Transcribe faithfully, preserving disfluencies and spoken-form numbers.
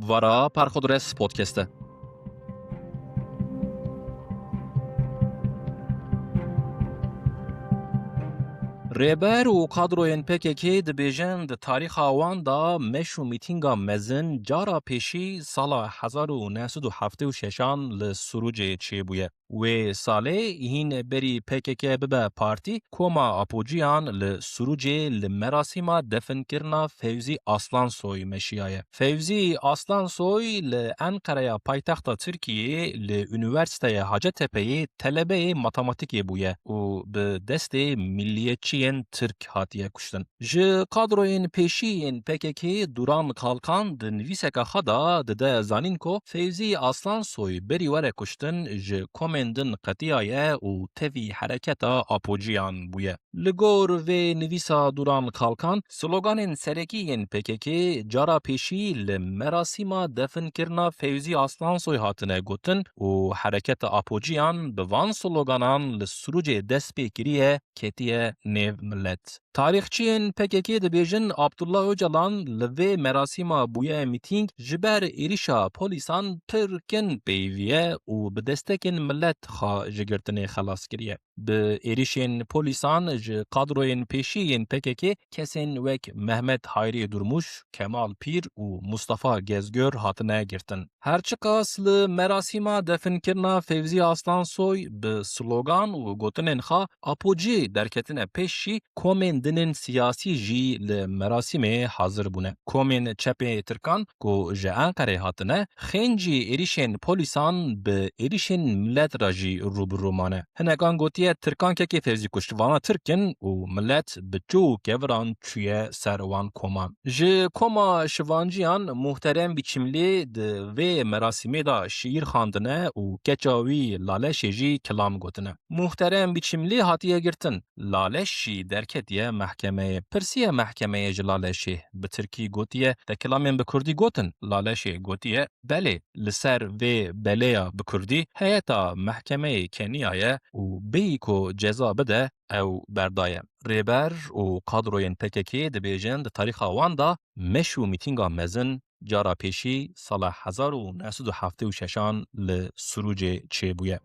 Vara Perxudres Podcast e. Rêber û kadroyên P K K dibêjin, di tarîxa wan de meş û mîtînga mezin cara pêşî sala hezar û neh sed û heftê û şeşan li Surucê çêbûye. Wê salê hîn berî P K K bibe partî, koma Apojiyan li Surucê li merasîma definkirina Fewzî Aslansoy meşiyaye. Fewzî Aslansoy li Enqereya paytexta Tirkiyê li Unîversîteya Hacetepeyê telebeyê matematîkê bûye û bi destê milliyetçiyên Tirk hatiye kuştin. Ji kadroyên pêşî yên P K K Duran Kalkan di nivîseka xwe de dide zanîn ku Fewzî Aslansoy berî were kuştin ji komên din qetiyaye û tevî hereketa Apojiyan bûye. Li gor vê nivîsa Duran Kalkan, sloganên serekî yên P K K cara pêşî li merasîma definkirina Fewzî Aslansoy hatine gotin û hereketa Apojiyan bi van sloganan li Surucê dest pê kiriye, ketiye nêv milet. Tarîxçiyên P K K dibêjin, Abdullah Ocalan li vê merasîma bûye mîtîng, ji ber êrîşa polîsan pir kin peyivî ye û bi destekên milet xwe ji girtinê xelas kiriye. Bi êrîşên polîsan ji kadroyên pêşî yên P K K kesên wek Mehmet Hayrî Durmuş, Kemal Pîr û Mustafa Gezgör hatine girtin. Her çiqas li merasîma definkirina Fevzî Aslansoy bi slogan û gotinên xwe Apoji derketine pêş jî, komên dinên siyasî jî li merasîmê hazir bûne. Komên çepê tirkan ku ji Enqerê hatine, xêncî êrîşên polîsan bi êrîşên milet re jî rû bi rû mane. Hinekan gotiye, tirkan kekê Fevzî kuşt, vana tirk in û milet bi çû û keviran çûye ser wan koman. Ji koma Şivanciyan Muhterem Biçimlî di vê merasîmê de şiîr xwendine û keça wî Laleşê jî kilam gotine. Muhterem Biçimlî hatiye girtin, Laleş jî derketiye mehkemeyê. Pirsiye mehkemeyê ji Laleşê, bi tirkî gotiye, te kilamên bi kurdî gotin? Laleşê gotiye, belê. Li ser vê beleya bi kurdî heyeta mehkemeyê keniyaye û bêyî ku ceza bide, ew berdaye. Rêber û kadroyên P K K dibêjin, di tarîxa wan de meş û mîtînga mezin cara pêşî sala hezar û neh sed û heftê û şeşan li Surucê çêbûye.